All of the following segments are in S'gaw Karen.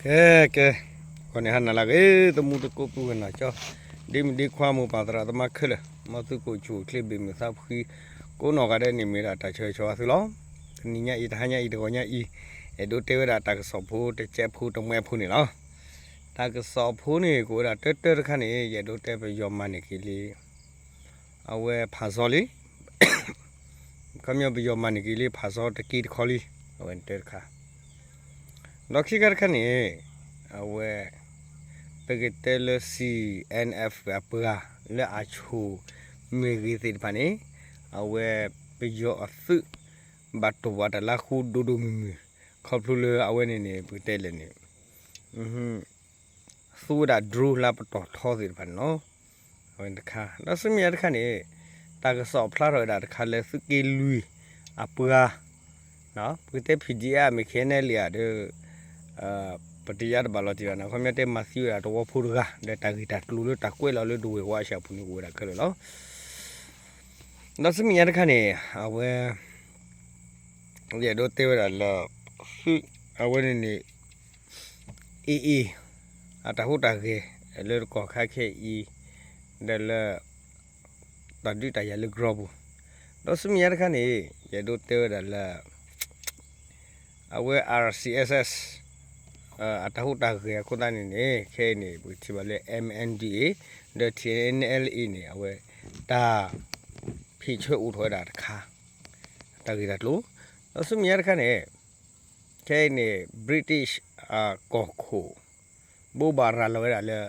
ကဲ ကဲ, ဂီၤန့ၣ်ဟါနၤလၢအဂ့ၤ သမူသကိးပုၢ်ဝဲၢ်နီၢ်ကၠီ, ဒ့မုၣ်ဒ့ခွါ မိၢ်ပၢ်သရၣ်သမါခဲလၢာ်, မ်သုကအိၣ်ဆူၣ်အိၣ်ချ့ ဘ့ၣ်မုာ်သးဖှံ ကိးနီၢ်ဂၤဒဲးန့ၣ် မ့ၢ်ဒၣ်တၢ်ဆၢဂ့ၤဆၢဝါသုလီၤ. တနံၤညါအံၤ တဟါညါအံၤ တဂီၤညါအံၤ အဲၣ်ဒိးတဲဝဲဒၣ်တၢ်ကစီၣ်ဖိတစဲးဖိတမှဲးဖိန့ၣ်လီၤ. တၢ်ကစီၣ်ဖိန့ၣ် ကအိၣ်ဝဲဒၣ်တၢတၢတခါန့ၣ် ယအဲၣ်ဒိးတဲပယီၤမၤန့ၢ်က့ၤလံ အဝဲဖးစီလံ ခီပညီပယီၤမၤန့ၢ်က့ၤလံဖးစီတက့တခီလံ, အဝဲန့ၣ်တၢတခါ. ဒီးခံခါတခါန့ၣ် အဝဲ ပကတဲလၢ C N F အပှၤလၢအဆိၣ်မ့ၢ်ဂ့ၤသ့ၣ်တဖၣ်န့ၣ် အဝဲပယီၤအသုး ဘၣ်တိၢ်ပှၤတၢ်လၢဃိဒိၣ်ဒိၣ်မုၢ်မုၢ် ခီဖျိလၢအဝဲန့ၣ်န့ၣ် ပကတဲလဲၣ်န့ၣ် သူဝဲဒၣ် drone လၢပတီၢ်ထီသ့ၣ်တဖၣ်န့ၣ်လီၤ. အဝဲတခါ ဒီးဆူမဲာ်ညါတခါန့ၣ် တၢ်ကစီၣ်ဖျါထီၣ်ဝဲဒၣ်တခါလၢသုးက့လွံၢ်အပှၤ ပကတဲ P D F မ့ၢ် K N L A ဧါဒီး ပတယါတဘၣ်လီၤတံၢ်ဘၣ်န့ၣ် ခီပညီတဲမၤသံဝဲဒၣ်သဝီဖိတဂၤ ဒီးတၢ်ဂ့ၢ်တၢ်ကျိၤလၢတၢ်ကွဲးလီၤလၢဒဝဲၢ်ဝါအၡၢၣ်ပူၤန့ၣ် အိၣ်ဝဲဒၣ်ခဲလၢာ်လီၤ. ဒီးဆူမဲာ်ညါတခါန့ၣ် အဝဲ ယအဲၣ်ဒိးတဲဝဲဒၣ်လၢ အဝဲန့ၣ်န့ၣ် A A အတၢ်ဟူးတၢ်ဂဲၤလၢတကီၢ်ခါခဲအံၤ ဒီးလၢ တၢ်ဒုးတၢ်ယၤလၢကရၢပူၤ, ဒီးဆူမဲာ်ညါတခါန့ၣ် ယအဲၣ်ဒိးတဲဝဲဒၣ်လၢ အဝဲ R C S S အတၢ်ဟူးတၢ်ဂဲၤအဃိသတးန့ၣ်န့ၣ် ခဲအံၤန့ၣ် ပကထံၣ်ဘၣ်လၢ M N D A ဒီး T N L A န့ၣ် အဝဲ တၢ် ဖံးဆၢအိၣ်ထီၣ်ဝဲဒၣ်တခါ တၢ်ဂ့ၢ်တၢ်ကျိၤ, ဒီးဆူမဲာ်ညါတခါန့ၣ် ခဲအံၤန့ၣ် British အကီၢ်ခိၣ် ဘိးဘၣ်ရၤလီၤဝဲဒၣ်လၢ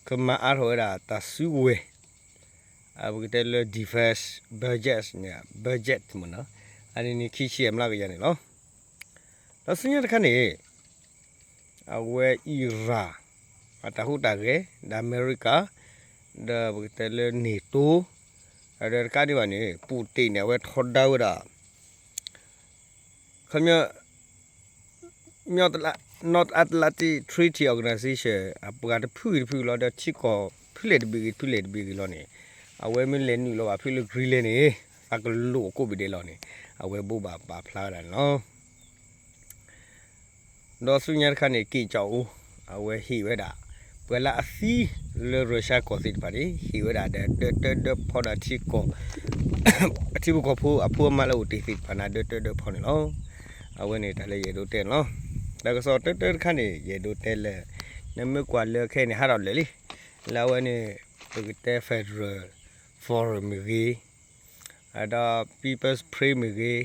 ကမၤအါထီၣ်ဝဲဒၣ်တၢ်စုကဝဲၤ ပကတဲလၢ defense budget န့ၣ် budget မ့ၢ်နီၤ အန့ၣ်န့ၣ် ခံဆံမျးကယၤန့ၣ်လီၤ. ဒီးဆူညါတခါန့ၣ် အဝဲအံရၣ် အတၢ်ဟူးတၢ်ဂဲၤ ဒီးအမဲရကၤ ဒီးပကတဲလၢ NATO ဒီးတကးဒံးဘၣ်န့ၣ် ပူၣ်တ့ၣ်န့ၣ် အဝဲထီဒါဝဲဒၣ် ခီပညီ North Atlantic Treaty Organization အပှၤတဖုဂ့ၤတဖုဂ့ၤလီၤ ဒီးထံကီၢ်ဖုလဲၣ်တဘ့ၣ်ဂ့ၤ ဖုလဲၣ်တဘ့ၣ်ဂ့ၤလီၤန့ၣ် အဝဲမ့ၢ်လဲၤနုာ်လီၤဘၣ်ဖုလၢ Greenland န့ၣ် သးကလိာ်အကိးဘ့ၣ်ဒဲးလီၤန့ၣ် အဝဲဘိးဘၣ်ပာ်ဖျါဝဲဒၣ်န့ၣ်လီၤ. ဒီးဆူညါတခါန့ၣ် က့ၣ်ကၠီၣ်အူ အဝဲဟ့ၣ်ဝဲဒၣ် ပှၤလၢအသံလၢရၢၡါကီၢ်သ့ၣ်တဖၣ်န့ၣ် ဟ့ၣ်ဝဲဒၣ်ဒီး ဒၢတၢဒၢဖီဒီးထံကီၢ် ထံဖိကီၢ်ဖိအဖိအမါလၢအအိၣ်တ့ၢ်သ့ၣ်တဖၣ်န့ၣ် ဒၢတၢဒၢဖီန့ၣ်လီၤ. အဝဲန့ၣ်တၢ်လၢယအဲၣ်ဒိးတဲန့ၣ်လီၤ. တၢ်ကစီၣ်တၢတၢတခါန့ၣ် ယအဲၣ်ဒိးတဲလၢ နမ့ၢ်ကွၢ်လၢခဲအံၤန့ၣ် ဟးထီၣ်လၢာ်လံ လၢအဝဲန့ၣ် ပကတဲ Federal Forum မ့ၢ်ဂ့ၤ ဒီး People's Spring မ့ၢ်ဂ့ၤ,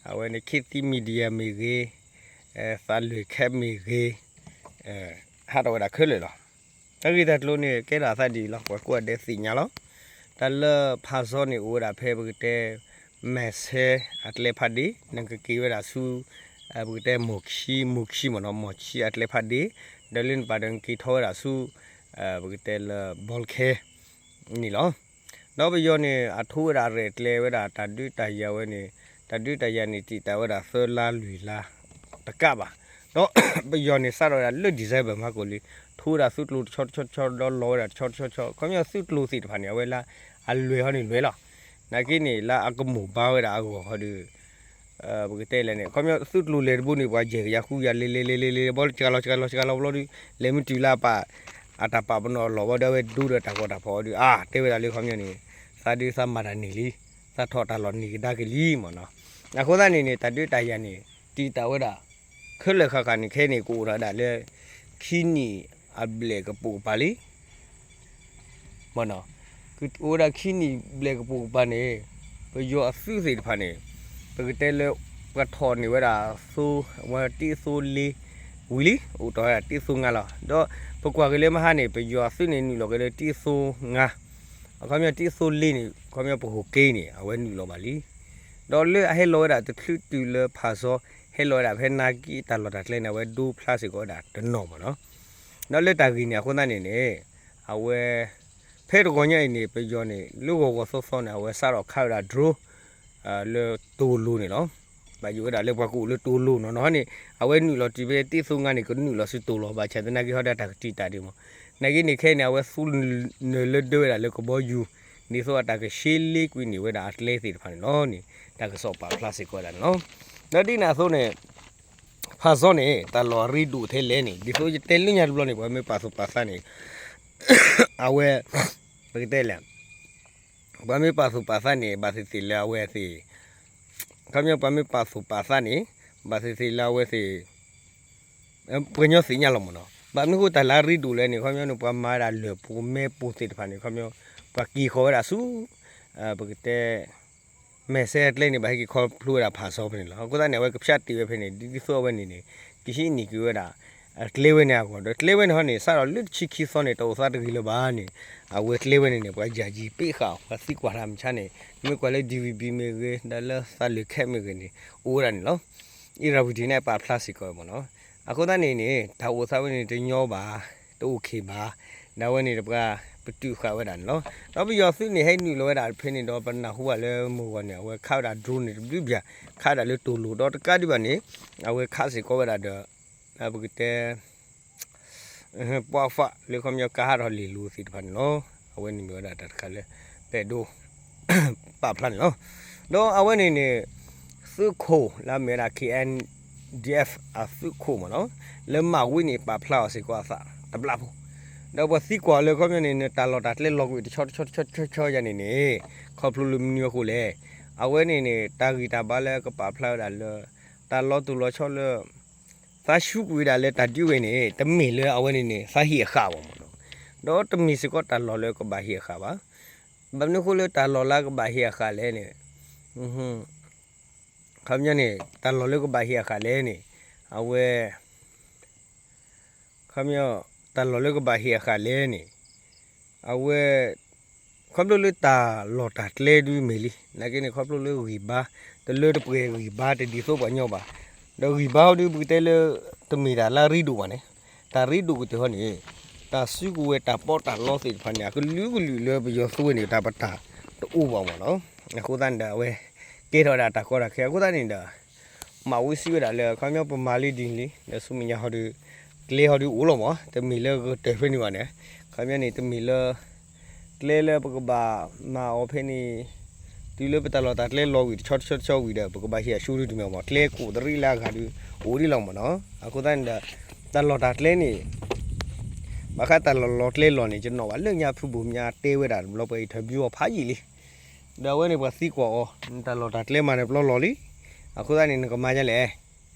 အဝဲန့ၣ် ခေတ်သစ် Media မ့ၢ်ဂ့ၤ, သးလွဲၢ်ခဲ မ့ၢ်ဂ့ၤ, ဟးထီၣ်ဝဲဒၣ်ခဲလၢာ်လီၤ. တၢ်ဂ့ၢ်တၢ်ကျိၤန့ၣ် ကဲထီၣ်အသးဒ်အံၤလီၤ. ပှၤကိးဂၤဒဲးသ့ၣ်ညါလီၤ. တၢ်လၢဖးစီန့ၣ် အိၣ်ဝဲဒၣ်ဖဲပကတဲ မဲာ်ဆဲအကျဲဖးဒ့, နကက့ၤဝဲဒၣ်ဆူ ပကတဲ မီၢ်ခံ, မီၢ်ခံမ့ၢ်နီၤ, မီၢ်ခံအကျဲဖးဒ့, ဒီးလၢနပာ်ဒီးနက့ၤထီၣ်ဝဲဒၣ်ဆူ ပကတဲလၢ ဘီလ်ခဲ န့ၣ်လီၤ. ဒီးပယီၤန့ၣ် အထိဝဲဒၣ်ရဲၣ်ကျဲၤဝဲဒၣ်တၢ်ဒုးတၢ်ယၤဝဲန့ၣ်, တၢ်ဒုးတၢ်ယၤန့ၣ် တံာ်တာ်ဝဲဒၣ်သၢလါလွံၢ်လါ တကးဘၣ်. ဒီးပယီၤန့ၣ် စးထီၣ်ဝဲဒၣ်လၢ December မးကိၣ်လံ, ထိဝဲဒၣ်သုးကျိၤတဆီတဆီတဆီ ဒီးလီၤဝဲဒၣ်တဆီတဆီတဆီ, ခီပညီသုးကျိၤသ့ၣ်တဖၣ်န့ၣ် အဝဲလၢအလွဲၢ်ဟီန့ၣ်လွဲၢ်လီၤ. နာ်က့န့ၣ် လၢအကမိၢ်ဘါဝဲဒၣ်အဂီၢ်ဟီဒီး ပကတဲလဲၣ်န့ၣ် ခီပညီသုးကျိၤလဲၤတဘိန့ၣ် ပှၤယဲၢ်ကယၤဃုကယၤလဲၤလဲၤလဲၤလဲၤလဲၤ ဘီစှၤလီၤစှၤလီၤစှၤလီၤဘျီဒီး လဲၤမ့ၢ်တုၤလၢအပာ် အတၢ်ပာ်ပနီၣ်အလီၢ်ဘီဒီး အဝဲဒိဒီးတၢ်ဂီၤတၢ်ဖီၣ်အီၤဒီး အါ တဲဝဲဒၣ်လၢခီပညီန့ၣ် သးဒုးသးမၤတၢ်န့ၢ်လံ, သးထီၣ်တၢ်လီၢ်န့ၢ်ကဒါက့ၤလံမ့ၢ်နီၤ. အဃိသတးန့ၣ်န့ၣ် တၢ်ဒုးတၢ်ယၤန့ၣ် တံာ်တာ်ဝဲဒၣ် ခဲလၢာ်ဃၣ်ဃၣ်န့ၣ် ခဲအံၤန့ၣ် ကအိၣ်ထီၣ်ဝဲဒၣ်လၢ ခံနံၣ်အဘျဲၣ်ကပိာ်ကပၤလံ မ့ၢ်နီၤ, ကအိၣ်ဝဲဒၣ်ခံနံၣ်ဘျဲၣ်ကပိာ်ကပၤန့ၣ် ပယီၤအသုးသ့ၣ်တဖၣ်န့ၣ် ပကတဲလၢ ပှၤထီၣ်န့ၢ်ဝဲဒၣ်သိ ဝဲတံၢ်သိလ့ဝံၤလံ, အိၣ်တ့ၢ်ဝဲဒၣ်တံၢ်သိငါလီၤ. ဒီးပကွၢ်က့ၤလၢမဟါန့ၣ် ပယီၤအသုးန့ၣ် နုာ်လီၤက့ၤလၢတံၢ်သိငါ, အခီပညီတံၢ်သိလ့န့ၣ် ခီပညီပဟိၣ်က့ၤန့ၣ် အဝဲနုာ်လီၤဘၣ်လံ. ဒီးလၢအဟဲလီၤဝဲဒၣ်တချုးတုၤလၢဖးစီ ဟဲလီၤဝဲဒၣ်ဖဲနာ်က့တၢ်လီၢ်တၢ်ကျဲန့ၣ် အဝဲဒိဖျါစ့ၢ်ကီးဝဲဒၣ်တနီၤမ့ၢ်နီၤ. ဒီးလၢတၢ်ဂ့ၢ်န့ၣ်အဃိသတးန့ၣ်န့ၣ် အဝဲ ဖဲတဂီၤညါအံၤန့ၣ် ပယီၤန့ၣ် လၢဂီၤဂီၤသီသီန့ၣ် အဝဲစးထီၣ်ခးဝဲဒၣ် drone လၢတိၤလိၤန့ၣ်လီၤ. ဘၣ်ယိၣ်ဝဲဒၣ်လၢပှၤကအိၣ်လၢတိၤလိၤနီၤနီၤန့ၣ် အဝဲနုာ်လီၤတုၤဖဲတံၢ်သိငါန့ၣ် ကနုာ်လီၤဆူတိၤလိၤ ဘၣ်ဆၣ်သနာ်က့ဟီဒၣ်တၢ်ကတံာ်တာ်ဒံးမး. နာ်က့န့ၣ်ခဲအံၤန့ၣ် အဝဲသူနၢၤလၢဒၢဝဲဒၣ်လၢကဘီယူၤ ဒ်သိးအတၢ်ကရှဲလ့ကွံာ်န့ၢ်ဝဲဒၣ်အကျဲသ့ၣ်တဖၣ်န့ၣ်လီၤန့ၣ် တၢ်ကစီၣ်ပာ်ဖျါစ့ၢ်ကီးဝဲဒၣ်န့ၣ်လီၤ. ဒီးဒ်န့ၣ်အသိးန့ၣ် ဖးစီန့ၣ် တၢ်လီၢ်အရ့ဒိၣ်ထဲလဲၣ်န့ၣ် ဒ်သိးယတဲလၢညါတဘျီန့ၣ် ပှၤမ့ၢ်ပာ်သူၣ်ပာ်သးန့ၣ် အဝဲ ပကတဲလဲၣ် ပှၤမ့ၢ်ပာ်သူၣ်ပာ်သးန့ၣ် ဘၣ်သ့ၣ်သ့ၣ်လၢအဝဲသ့ၣ် ခီပညီပှၤမ့ၢ်ပာ်သူၣ်ပာ်သးန့ၣ် ဘၣ်သ့ၣ်သ့ၣ်လၢအဝဲသ့ၣ် ပှၤကညီသ့ၣ်ညါလီၤမ့ၢ်နီၤ. ဘၣ်မနုၤဃိတၢ်လၢအရ့ဒိၣ်လဲၣ်န့ၣ် ခီပညီန့ၣ် ပှၤမၤဝဲဒၣ်လၢၢ်ပိၤမဲပိၤသ့ၣ်တဖၣ်န့ၣ် ခီပညီ ပှၤက့ၤဃီၤဝဲဒၣ်ဆူ ပကတဲ မဲာ်ဆဲအကျဲန့ၣ် ဘၣ်ဟဲက့ၤခီဖျိဝဲဒၣ်ဖးစီဖဲန့ၣ်လီၤ. အဃိသတးန့ၣ် အဝဲကဖၠးတ့ၢ်ဝဲဖဲန့ၣ် ဒ်သိးအဝဲန့ၣ်န့ၣ် ကဟံးန့ၢ်က့ၤဝဲဒၣ် ကျဲဝဲန့ၣ်အဂီၢ်ဒီး ကျဲဝဲန့ၣ်ဟီန့ၣ် စးထီၣ်လၢတဆံခံသီန့ၣ် တအိၣ်သးတဂ့ၤလၢၤဘၣ်န့ၣ် အဝဲကျဲဝဲန့ၣ်န့ၣ် ပှၤယၤယံၤပ့းဃာ်အီၤ ပှၤသံကွၢ်တၢ်မဆါန့ၣ် မ့ၢ်ကွၢ်လၢ DVB မ့ၢ်ဂ့ၤ ဒီးလၢသးလၢခဲမ့ၢ်ဂ့ၤန့ၣ် အိၣ်ဝဲဒၣ်န့ၣ်လီၤ. အ့ရၤဝတံၤန့ၣ် ပာ်ဖျါစ့ၢ်ကီးမ့ၢ်နီၤ. အဃိသတးန့ၣ်န့ၣ် တၢ်အိၣ်သးဝဲန့ၣ်တညီဘၣ် တအိၣ်ခ့ဘၣ် ဒီးအဝဲန့ၣ်တပှၤ ပတုာ်ဃာ်ဝဲဒၣ်န့ၣ်လီၤ. ဒီးပယီၤသုးန့ၣ် ဟဲနုာ်လီၤဝဲဒၣ်ဖဲန့ၣ်ဒီး ပနၢ်ဟူဘၣ်လၢမုၢ်ဂီၤန့ၣ် အဝဲခးဝဲဒၣ် drone န့ၣ်တဘျုးဘျီ ခးဝဲဒၣ်လၢတိၢ်လိာ်ဒီးတကးဒံးဘၣ်န့ၣ် အဝဲခးစ့ၢ်ကီးဝဲဒၣ်ဒီး ပကတဲ ပှၤဖးလၢခီပညီကါဟးထီၣ်လ့ၢ်လိၤသ့ၣ်တဖၣ်န့ၣ်လီၤ. အဝဲန့ၣ်မ့ၢ်ဝဲဒၣ်တၢ်တခါလၢ ပအဲၣ်ဒိး ပာ်ဖျါန့ၣ်လီၤ. ဒီးအဝဲန့ၣ်န့ၣ် သုးခိၣ်လၢအမ့ၢ်ဝဲဒၣ် KNDF အသုးခိၣ်မ့ၢ်နီၤ လၢမၢ်ဝံန့ၣ် ပာ်ဖျါအီၤစ့ၢ်ကီးအသးတဘျီဖိ ဒီးပှၤသံကွၢ်လၢခီပညီန့ၣ် နတၢ်လီၢ်တၢ်ကျဲလီၤကွံာ်တဆီတဆီတဆီတဆီယၤန့ၣ်န့ၣ် ခီဖျိလၢမနုၤအဃိလဲၣ်. အဝဲန့ၣ်န့ၣ် တၢ်ဂံၢ်တၢ်ဘါလၢကပာ်ဖျါဝဲဒၣ်လၢ တၢ်လီၤတိၢ်လီၤဆီလၢ သးဆူးကွံာ်ဝဲဒၣ်လၢတၢ်ဒုးဝဲန့ၣ် တမ့ၢ်လၢအဝဲန့ၣ်န့ၣ် သးဟ့ၣ်အဃာ်ဘၣ်မ့ၢ်နီၤ. ဒီးတမ့ၢ်စ့ၢ်ကီးတၢ်လီၢ်လၢကဘၣ်ဟ့ၣ်အဃာ်ဘၣ်. ဘၣ်မနုၤဃိလၢတၢ်လီၢ်လၢကဘၣ်ဟ့ၣ်အဃာ်လဲၣ်န့ၣ် ခီပညီန့ၣ် တၢ်လီၢ်လၢကဘၣ်ဟ့ၣ်အဃာ်လဲၣ်န့ၣ် အဝဲ ခီပညီ တၢ်လီၢ်လၢကဘၣ်ဟ့ၣ်အဃာ်လဲၣ်န့ၣ် အဝဲ ခီဖျိလၢတၢ်လီၢ်တၢ်ကျဲဒုမ့ၢ်လံ နာ်က့န့ၣ် ခီဖျိလၢဂံၢ်ဘါ တလၢတပှဲၤဂံၢ်ဘါတဒ်သိးပှၤညီဘၣ်. ဒီးဂံၢ်ဘါဟီဒု ပကတဲလၢ တမ့ၢ်တၢ်လၢအရ့ဒိၣ်ဘၣ်န့ၣ် တၢ်ရ့ဒိၣ်ကတၢၢ်ဟီန့ၣ် တၢ်စုကဝဲၤတၢ်ပီးတၢ်လီသ့ၣ်တဖၣ်န့ၣ် အကလုာ်ကလုာ်လၢပယီၤသုးဝဲန့ၣ် တၢ်ပတၢ်တအိၣ်ဘၣ်မ့ၢ်နီၤ. အဃိသတးန့ၣ်ဒီး အဝဲ ကဲထီၣ်ဝဲဒၣ်တၢ်ကီတၢ်ခဲ အဃိသတးန့ၣ်ဒီး မၢ်ဝံစံးဝဲဒၣ်လၢ ခီပညီပမၤလံဒ်န့ၣ်လံ ဒီးဆူမဲာ်ညါဟီဒု ကျဲဟီဒုအိၣ်လီၤမ့ၢ် တမ့ၢ်လၢကတၢၢ်ဖဲန့ၣ်ဘၣ်န့ၣ် ခီပညီန့ၣ် တမ့ၢ်လၢ ကျဲလၢပကဘၣ်မၤအီၤဖဲန့ၣ် တုၤလၢပတၢ်လီၢ်တၢ်ကျဲလီၤဝံၤတဆီတဆီတဆီဝံၤဒီး ပကဘၣ်ဟ့ၣ်အဆူဒုတမ့ၢ်မ့ၢ် ကျဲကိးတရံးလၢအဂၤဒု အိၣ်ဒံးလီၤမ့ၢ်နီၤ. အဃိသတးန့ၣ်ဒီး တၢ်လီၢ်တၢ်ကျဲန့ၣ် ဘၣ်ဃးတၢ်လီၢ်လီၤကျဲလီၤန့ၣ် ယနီၣ်ဘၣ်လၢညါဖုဘိၣ်မၠါတဲဝဲဒၣ်တဘျီပှၤ interview အီၤဖးယံာ်လံ ဒီးအဝဲန့ၣ် ပှၤသံကွၢ်အီၤ နတၢ်လီၢ်တၢ်ကျဲမၤန့ၣ်ပျီလီၤလံ အဃိသတးန့ၣ် နကမၤဒ်လဲၣ်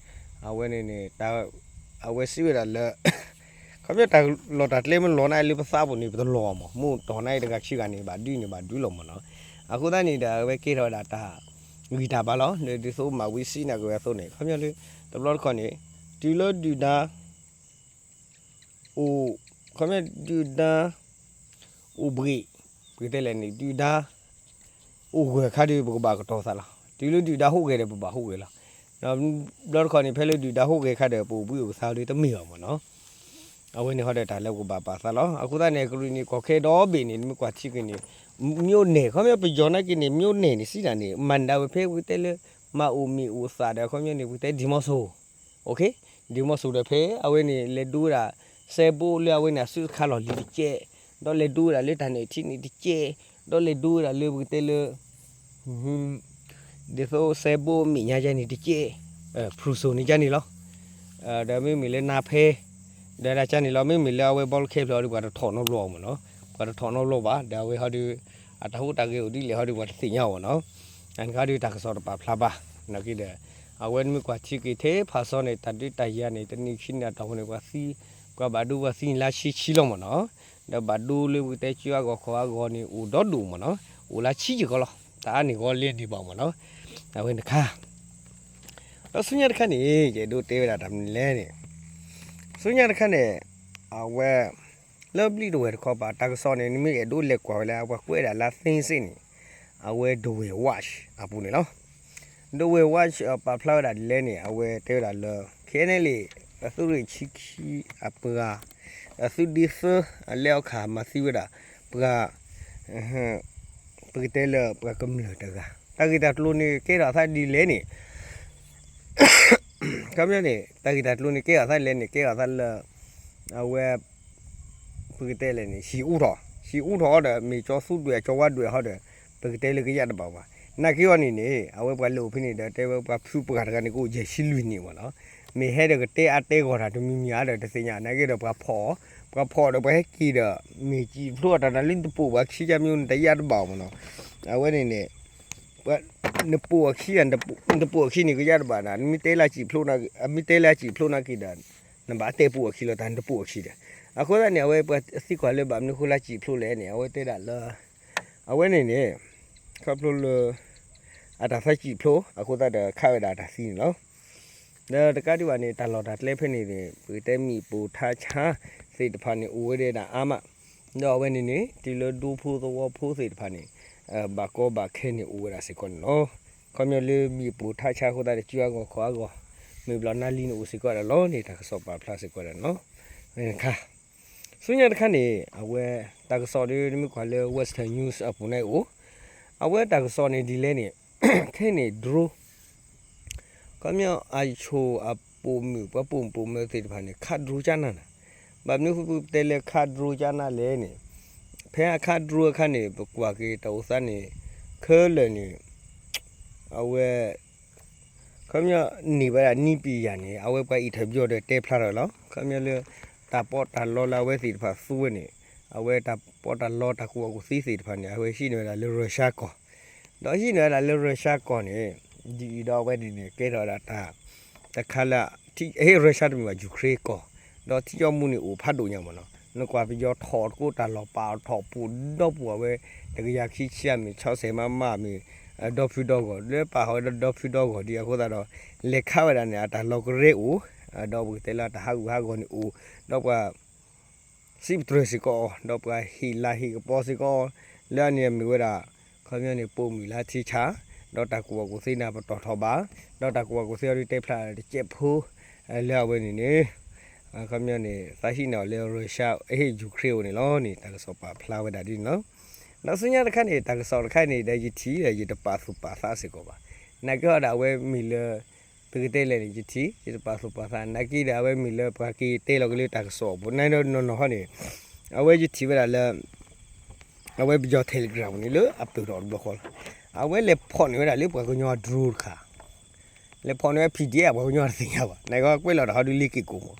အဝဲန့ၣ်န့ၣ် အဝဲစံးဝဲဒၣ်လၢ ခီပညီတၢ်လီၢ်တၢ်ကျဲမ့ၢ်လီၤန့ၣ်လၢပသးပူၤန့ၣ် ပတလီၤမ့ၢ် မ့ၢ်တီၢ်န့ၣ်တဂၤခံဂၤန့ၣ် ဘၣ်ဒုးန့ၣ်ဘၣ်ဒုးလီၤမ့ၢ်နီၤ. အဃိသတးန့ၣ်ဒီး အဝဲကဲထီၣ်ဝဲဒၣ်တၢ်ဂံၢ်တၢ်ဘါလီၤ လၢဒ်သိးမၢ်ဝံစံးနာ်က့ၤဝဲအသိးန့ၣ် ခီပညီလၢ တဘျီတခီၣ်န့ၣ် တုၤလၢဒုၣ်ဒါ အိၣ် ခီပညီဒုၣ်ဒါ အိၣ်ဘှံး ပကတဲလဲၣ်န့ၣ် ဒုၣ်ဒါ အိၣ်ဂၢၢ်ခါဒီး ပကဘၣ်ကတီၤသးလီၤ. တုၤလၢဒုၣ်ဒါဟူးဂဲၤဒီး ပဘၣ်ဟူးဂဲၤလီၤ. ဒီးဘျီတခီၣ်န့ၣ် ဖဲလၢဒုၣ်ဒါဟူးဂဲၤခါဒီး ပအိၣ်ဘှံးအိၣ်သါဒီးတမ့ၢ်ဘၣ်မ့ၢ်နီၤ. အဝဲန့ၣ်ဟီဒီးတၢ်လၢပကဘၣ်ပာ်သးလီၤ. အဃိသတးန့ၣ် ကရံၣ်နံၣ်ကီၢ်ခဲဒီဘ့ၣ်န့ၣ် နမ့ၢ်ကွၢ်ထံက့ၤန့ၣ် မျိုးနယ် ခီပညီပယီၤနာ်က့ၤန့ၣ် မျိုးနယ် န့ၣ် စံးတၢ်န့ၣ် မၤဒၣ်ဝဲဖဲပကတဲလၢ မၤအိၣ်မ့ၢ်အိၣ်သးဒီး ခီပညီန့ၣ် ပကတဲ ဒီမော့ဆို ဒီမော့ဆို ဒီးဖဲအဝဲန့ၣ် လဲၤဒိဝဲဒၣ် စဲဘိလၢအဝဲန့ၣ် အစုတခါလီၢ်လံၤတကဲး, ဒီးလဲၤဒိဝဲဒၣ်လၢတၢ်နဲၣ်ထံန့ၣ်တကဲး, ဒီးလဲၤဒိဝဲဒၣ်လၢပကတဲလၢ ဒ်သိးစဲဘိမဲာ်ညါကန့ၣ်တကဲး, ဖရူစိၤန့ၣ်ကန့ၣ်လီၤ. ဒီးမ့မ့ၢ်လၢနါဖဲ ဒီးဒၣ်ကန့ၣ်လီၤ. မ့မ့ၢ်လၢအဝဲဘီလၢခဲဖျၢၣ်အီၤဒီး ပှၤတထီၣ်နီတဘျီမ့ၢ်နီၤ, ပှၤတထီၣ်နီတဘျီဘၣ်. ဒီးအဝဲဟီဒီး အတၢ်ဟူးတၢ်ဂဲၤအိၣ်ဒ်လဲၣ်ဟီဒီး ပှၤတသ့ၣ်ညါအီၤမ့ၢ်နီၤ. အန့ၣ်ခါဒီးတၢ်ကစီၣ်တပာ်ဖျါဘၣ် နာ်က့ဒီး အဝဲနမ့ၢ်ကွၢ်ထံက့ၤထဲဖးစီန့ၣ် တၢ်ဒုးတၢ်ယၤန့ၣ် တနံၣ်ခံနံၣ်အတီၢ်ပူၤန့ၣ် ပှၤသံ ပှၤဘၣ်ဒိပှၤသံန့ၣ်လၢဆံဆံလီၤမ့ၢ်နီၤ. ဒီးဘၣ်ဒိလၢပကတဲကၠိအဂီၢ်ခီၣ်အဂီၢ်န့ၣ် အိၣ်ဒီဒူၣ်မ့ၢ်နီၤ, အိၣ်လၢဆံယံာ်ကီးလီၤ. တၢ်အါန့ၢ်ဂီၤလဲၤဒံးဘၣ်မ့ၢ်နီၤ. အဝဲတခါ ဒီးဆူညါတခါန့ၣ် ယအဲၣ်ဒိးတဲဝဲဒၣ်တၢ်မနုၤလဲၣ်န့ၣ်, ဆူညါတခါန့ၣ် အဝဲ လၢဘျံးတဝဲၢ်တခီပၤ တၢ်ကစီၣ်န့ၣ် နမ့ၢ်အဲၣ်ဒိးလဲၤကွၢ်ဝဲလၢ ပှၤကွဲးဒၣ်လၢ သ့စ့ၣ်န့ၣ် အဝဲ ဒဝဲၢ် Watch အပူၤန့ၣ်လီၤ. ဒဝဲၢ် Watch ပာ်ဖျါဝဲဒၣ်ဒ်လဲၣ်န့ၣ် အဝဲတဲဝဲဒၣ်လၢ ခဲန့ၣ်လံ အသုးရ့ၣ်ဆံခံအပှၤ အသုးဒ့သၢအလဲအီခါ မၤသံဝဲဒၣ် ပှၤ ပကတဲလၢပှၤကမျၢၢ်တဂၤ တၢ်ဂ့ၢ်တၢ်ကျိၤန့ၣ် ကဲထီၣ်သးဒ်လဲၣ်န့ၣ် ခီပညီန့ၣ် တၢ်ဂ့ၢ်တၢ်ကျိၤန့ၣ် ကဲထီၣ်သးဒ်လဲၣ်န့ၣ် ကဲထီၣ်သးလၢ အဝဲ ပကတဲလဲၣ်န့ၣ် ဟံၣ်အူထီၣ် ဟံၣ်အူထီၣ်အီၤဒီး မ့ၢ်ကၠီသူဒွဲၣ် ကၠီဝါဒွဲၣ်ဟီဒီး ပကတဲလၢကယၣ်တဘၣ်ဘၣ်. နာ်က့အီၤန့ၣ်န့ၣ် အဝဲပှၤလၢအိၣ်ဖဲန့ၣ်ဒီး တဲဝဲပှၤဖုပှၢ်တဂၤန့ၣ် ကအိၣ်ယဲၢ်ဆံလွံၢ်နံၣ်မ့ၢ်နီၤ. မ့ၢ်ဟဲဒီးကတဲအါတဲဂီၢ်တၢ်တမံၤမံၤဧါဒီးတသ့ၣ်ညါ နာ်က့ဒီးပှၤဖီၣ်အီၤ, ပှၤဖီၣ်အီၤဒီးပှၤဟဲက့ၤဒီး မ့ၢ်စံာ်ဖျိအတၢ်နၤလၢနတပိာ်ပှၤခံကမံၤနတယၣ်တဘၣ်အီၤမ့ၢ်နီၤ, အဝဲန့ၣ်န့ၣ် နပိာ်အခံ နတပိာ်အခံန့ၣ်ကယၣ်တဘၣ်နၤ နမ့ၢ်တဲလၢစံာ်ဖျိ မ့ၢ်တဲလၢစံာ်ဖျိနာ်က့ဒီး နဘၣ်တဲပိာ်အခံလီၤတၢ်နတပိာ်အခံဒီး, အဃိသတးန့ၣ် အဝဲပှၤသံကွၢ်လၢဘၣ်မနုၤဃိလၢစံာ်ဖျိလဲၣ်န့ၣ် အဝဲတဲဒၣ်လၢ အဝဲန့ၣ်န့ၣ် ခီဖျိလၢ အတၢ်သးစံာ်ဖျိ အဃိသတးဒီးခးဝဲဒၣ်အတၢ်သံန့ၣ်လီၤ. ဒီးတကးဒံးဘၣ်န့ၣ် တၢ်လီၢ်တၢ်ကျဲဖဲန့ၣ်န့ၣ် ပကတဲမ့ၣ်ပိၢ်ထါဆါသ့ၣ်တဖၣ်န့ၣ် အိၣ်ဝဲဒၣ်အါမး, ဒီးအဝဲန့ၣ်န့ၣ် တုၤလၢဒူဖိသဝီဖိသ့ၣ်တဖၣ်န့ၣ် ဘၣ်ကီဘၣ်ခဲန့ၣ်အိၣ်ဝဲဒၣ်စ့ၢ်ကီးန့ၣ်လီၤ. ခီဖျိလၢမ့ၣ်ပိၢ်ထါဆါအဃိသတးဒီး စုအဂီၢ်ခီၣ်အဂီၢ် မ့ၢ်ဘျီနါလံန့ၣ်အိၣ်စ့ၢ်ကီးဒၣ်လီၤန့ၣ် တၢ်ကစီၣ်ပာ်ဖျါစ့ၢ်ကီးဒၣ်န့ၣ်လီၤ. ခါ ဆူညါတခါန့ၣ် အဝဲတၢ်ကစီၣ်ဒီးနမ့ၢ်ကွၢ်လၢ Western News အပူၤန့ၣ်အိၣ်, အဝဲတၢ်ကစီၣ်န့ၣ်ဒ်လဲၣ်န့ၣ် ခဲန့ၣ် drone ခီပညီအဆိၣ်အပိာ်မုၣ် ပှၤပိာ်မုၣ်ပိာ်မၢၤသ့ၣ်တဖၣ်န့ၣ် ခး drone ကၠၢ်နၢ်နၤ, ဘၣ်မနုၤဃိပတဲလၢခး drone ကၠၢ်နၢ်လဲၣ်န့ၣ် ဖဲအခး drone အခါန့ၣ် ပကွၢ်က့ၤတၢ်အိၣ်သးန့ၣ် ခဲလၢာ်န့ၣ် အဝဲ ခီပညီန့ၢ်ဝဲဒၣ်နည်းပညာန့ၣ် အဝဲပှၤ interview ဒီးတဲဖျါထီၣ်လီၤ. ခီပညီလၢ တၢ်ပီးတၢ်လီလၢအဝဲသ့ၣ်တဖၣ်သူဝဲန့ၣ် အဝဲတၢ်ပီးတၢ်လီတၢ်ကူၣ်ဘၣ်ကူၣ်သ့သ့ၣ်တဖၣ်န့ၣ် အဝဲဟံးန့ၢ်ဝဲဒၣ်လၢ Russia ကီၢ်, ဒီးဟံးန့ၢ်ဝဲဒၣ်လၢ Russia ကီၢ်န့ၣ် ဒ်အံၤဒီးအဝဲန့ၣ်န့ၣ် ကဲထီၣ်ဝဲဒၣ်တၢ် တခါလၢ ဟ့ၣ် Russia တမ့ၢ်ဘၣ် Ukraine ကီၢ်, ဒီးထံကီၢ်မူန့ၣ်အိၣ်ဖးဒိၣ်ညါမ့ၢ်နီၤ, နကွၢ်ပယီၤထီၣ်တကိးတၢ်လီၢ်ပာ်ထီၣ်ပူၤဒီပူၤအဝဲ တကယၤခံဆံမ့ၢ် ဆီဆဲးမးမးမ့ၢ် ဒီဖုဒီဂီၢ် လၢပာ်ဃီၤဝဲဒီဖုဒီဂီၢ်ဒ်အဃိသတးဒီး လဲၤခးဝဲဒၣ်န့ၣ် အတၢ်လီၤကရဲအိၣ်, ဒီးပကတဲလၢတၢ်ဟးဂူာ်ဟးဂီၤန့ၣ်အိၣ်, ဒီးပှၤ စံးပတြၢၤစ့ၢ်ကီးအီၤ ဒီးပှၤဟ့ၣ်လၤဟ့ၣ်ကပီၤစ့ၢ်ကီးအီၤ, လၢအန့ၣ်မ့ၢ်ဝဲဒၣ် ခီပညီန့ၣ် ပိာ်မုၣ်လၢထံဆါ, ဒီးတၢ်ကူၣ်ဘၣ်ကူၣ်သ့န့ၣ်ပတီၢ်ထီၣ်ဘၣ်, ဒီးတၢ်ကူၣ်ဘၣ်ကူၣ်သ့အီၤဒုးတဲဖျါတစဲးဖိ, လၢအဝဲန့ၣ်န့ၣ် ခီပညီန့ၣ် သးဟံးန့ၢ်အီၤလၢ Russia အဟ့ၣ် Ukraine အိၣ်န့ၣ်လီၤန့ၣ် တၢ်ကစီၣ်ပာ်ဖျါဝဲဒၣ်ဒ်န့ၣ်လီၤ. ဒီးဆူညါတခါန့ၣ် တၢ်ကစီၣ်တခါန့ၣ် ဒီးယထံၣ်ဒီးယတပာ်သူၣ်ပာ်သးစ့ၢ်ကီးဘၣ်, နာ်က့ဟီဒီးအဝဲမ့ၢ်လၢ ပကတဲလဲၣ်န့ၣ် ယထံၣ် ယတပာ်သူၣ်ပာ်သး နာ်က့ဒီးအဝဲမ့ၢ်လၢပှၤက့ၤတဲလီၤက့ၤလၢတၢ်ကစီၣ်အပူၤ နနီၢ်နီၢ်ဟီန့ၣ်, အဝဲယထံၣ်ဝဲဒၣ်လၢ အဝဲပယီၤ Telegram န့ၣ်လၢအပၢၢ်ထီၣ်တဘျီဃီလီၤ, အဝဲလဲၤဖီၣ်န့ၢ်ဝဲဒၣ်လၢပှၤကညီအ drone တခါ လဲၤဖီၣ်န့ၢ်ဝဲ PDF ပှၤကညီတသ့ၣ်ညါဘၣ် နကကွဲးလီၤတၢ်ဟီဒုးလ့ၤက့ၤကိာ်မး,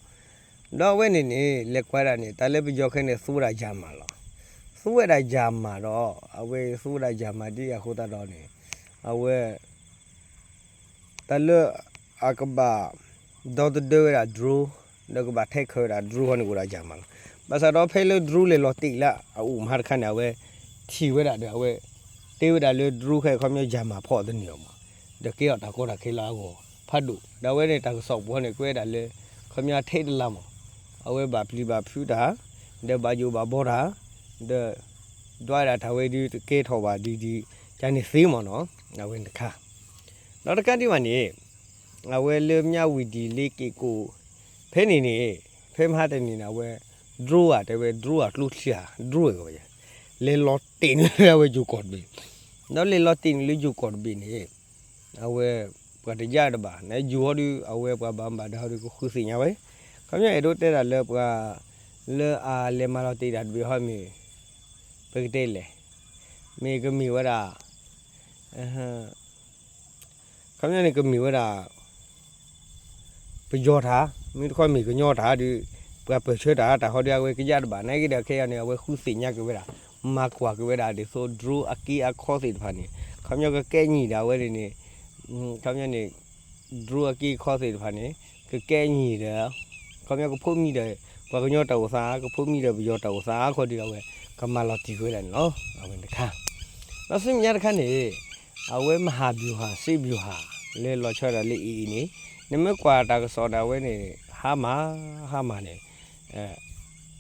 ဒီးအဝဲန့ၣ်န့ၣ် လဲၤကွၢ်ဒၣ်န့ၣ် တၢ်လၢပယီၤခဲန့ၣ် သူဝဲဒၣ်ယၤမးလီၤ, သူဝဲဒၣ်ယၤမးဒီး အဝဲသူဝဲဒၣ်ယၤမးဒ်အဃိသတးဒီးန့ၣ် အဝဲ တၢ်လၢ အကဘၣ် ဒီသဒၢဝဲဒၣ် drone ဒီးကဘၣ်ထဲခၢးဝဲဒၣ် drone ဟီန့ၣ်အိၣ်ဒၣ်ယၤမးလီၤ, ဘၣ်ဆၣ်ဒီးဖဲလၢ drone လဲၤလီၤတ့ၢ်လၢအအိၣ်မးတခါန့ၣ် အဝဲ ထံၣ်ဝဲဒၣ်ဒီးအဝဲ တဲဝဲဒၣ်လၢ drone ခဲခီပညီယၤမးဖီၣ်တန့ၢ်အီၤမး, ဒီးကဲထီၣ်တၢ်ကီတၢ်ခဲလၢအဂီၢ် ဖးဒိၣ် ဒီးအဝဲန့ၣ်တၢ်ကစီၣ်ပူၤဟီန့ၣ် ကွဲးဒၣ်လၢ ခီပညီထဲတလါမး, အဝဲဘၣ်ပျံၤဘၣ်ဖုးတၢ် ဒီးဘၣ်ယိၣ်ဘၣ်ဘီတၢ် ဒီး ဒွးဒၣ်တၢ်ဝဲဒုးတကဲထီၣ်ဘၣ်ဒ်ဒ် ကန့ၣ်သ့မးနီၤ, အဝဲန့ၣ်တခါ, ဒီးတကးဒံးဘၣ်န့ၣ် အဝဲလၢမၠၣ်ဝံၤဒံးလ့က့ၤကိး ဖဲန့ၣ်န့ၣ် ဖဲမဟါတနံၤန့ၣ် အဝဲ drone ဧါ တဲဝဲ drone ဧါ ကျိချံဧါ drone ဝဲ လဲၤလီၤတ့ၢ်န့ၢ်လၢအဝဲယိၤကီၢ်တဘ့ၣ်, ဒီးလဲၤလီၤတ့ၢ်န့ၢ်လၢယိၤကီၢ်တဘ့ၣ်န့ၣ် အဝဲ ပှၤတယၢ်တဘၣ် နယိၤဟီဒုး အဝဲပှၤဘၣ်မူဘၣ်ဒါဟီဒုးကဃုသ့ၣ်ညါဝဲ, ခီပညီအဲၣ်ဒိးတဲဒၣ်လၢပှၤ လၢအလဲၤမၤလီၤတ့ၢ်တၢ်တဘ့ၣ်ဟီမ့ၢ် ပကတဲလဲၣ်, မ့ၢ်ကမ့ၢ်ဝဲဒၣ် ခီပညီန့ၣ်ကမ့ၢ်ဝဲဒၣ် ပယီၤတၢ် မ့ၢ်တခီမ့ၢ်ကညီတၢ်ဒုး ပှၤပၢၢ်ဆၢတၢ် တၢ်ဟီဒုးအဝဲကယၢ်တဘၣ် နာ်က့ဒီးခဲအံၤန့ၣ် အဝဲဃုသ့ၣ်ညါက့ၤဝဲဒၣ် မၤကွၢ်က့ၤဝဲဒၣ်ဒ်သိး drone အက့အခီသ့ၣ်တဖၣ်န့ၣ် ခီပညီကကဲညီၣ်ဒီးအဝဲန့ၣ်န့ၣ် ခီပညီန့ၣ် drone အက့အခီသ့ၣ်တဖၣ်န့ၣ် ကကဲညီၣ်ဒီး ခီပညီကဖိးမံဒီး ပှၤကညီတၢ်အိၣ်သး ကဖိးမံဒီးပယီၤတၢ်အိၣ်သး အခီဒုးအဝဲ ကမၤလီၤတံၢ်က့ၤဝဲဒၣ်န့ၣ်လီၤ. အဝဲန့ၣ်တခါ ဒီးဆူမဲာ်ညါတခါန့ၣ် အဝဲမဟာဗျူဟာ စစ်ဗျူဟာ လၢလီၤဆီဒၣ်တၢ်လၢအံၤအံၤန့ၣ် နမ့ၢ်ကွၢ်တၢ်ကစီၣ်ဒၣ်ဝဲန့ၣ် ဟါမၢ် ဟါမၢ်န့ၣ်